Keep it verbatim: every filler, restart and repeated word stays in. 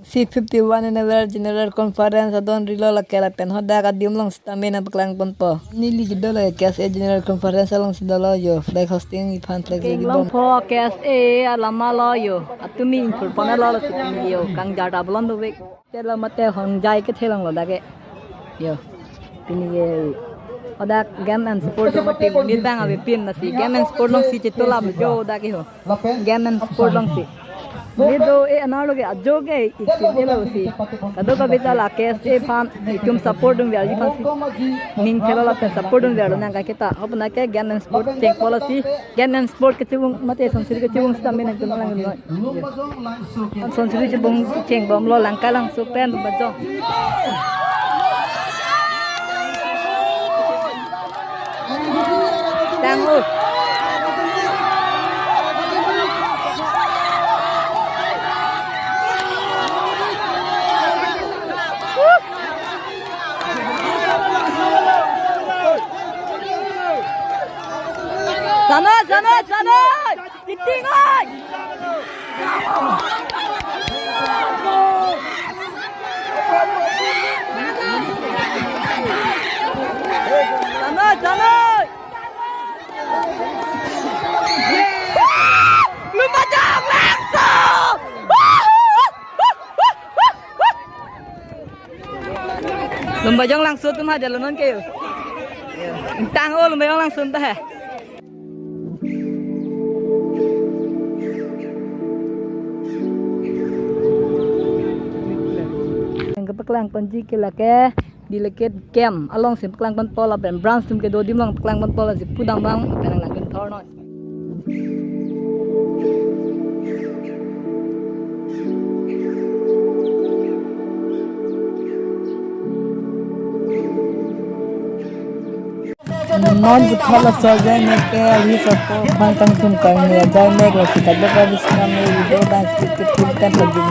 C fifty-one annual general conference adon rilo lake lapen hadak adim along sitame nangpaklang ponpo. Neli kedo lake K S A general conference alongsi dolo yo, flag hosting iphan flag Ting ready long bom. Pho K S A alam lo yo. Atumi inthur pon lo lo si pini yo. Kangjar ta bolon dovek. Te lo mate hongjai kethe longlo dak ke. Yo. Pini ke hadak game and sport along team ni bang avepin, lasi game and sport alongsi chetolap jo dak ke ho. Game and sport alongsi. Ni do e anar lo ke ajo ke iksi ne lo si. Kadokave ta la K S A aphan itum support dun ver ji aphan si. Ning thelo lapen support dun ver lo nang ka kita. Hop na ke game and sport chengpo lasi. Game and sport kechebung mate sonsiri kechebung sitame nangtum lang noi. Sonsiri chebung chengbomlo, Langka Langso pen Lumbajong. Tang o. Sanoi, sanoi, sanoi! Kiting oi! Sanoi, sanoi! Lumbajong Langso! Lumbajong Langso atum ha jalo non ke yo. Ingtang o Lumbajong Langso ta ha. Nangkepaklang ponji ke lake delicate game alongsi paklang ponpo lapen branch atum kedo adim along paklang ponpo lasi pudam bang pen nang nangkethor non. Non puthot laso ajai neke ali sapo bang kangsum kangni ajai mek lasi kadokave sitame video bang speed ke full time lagi.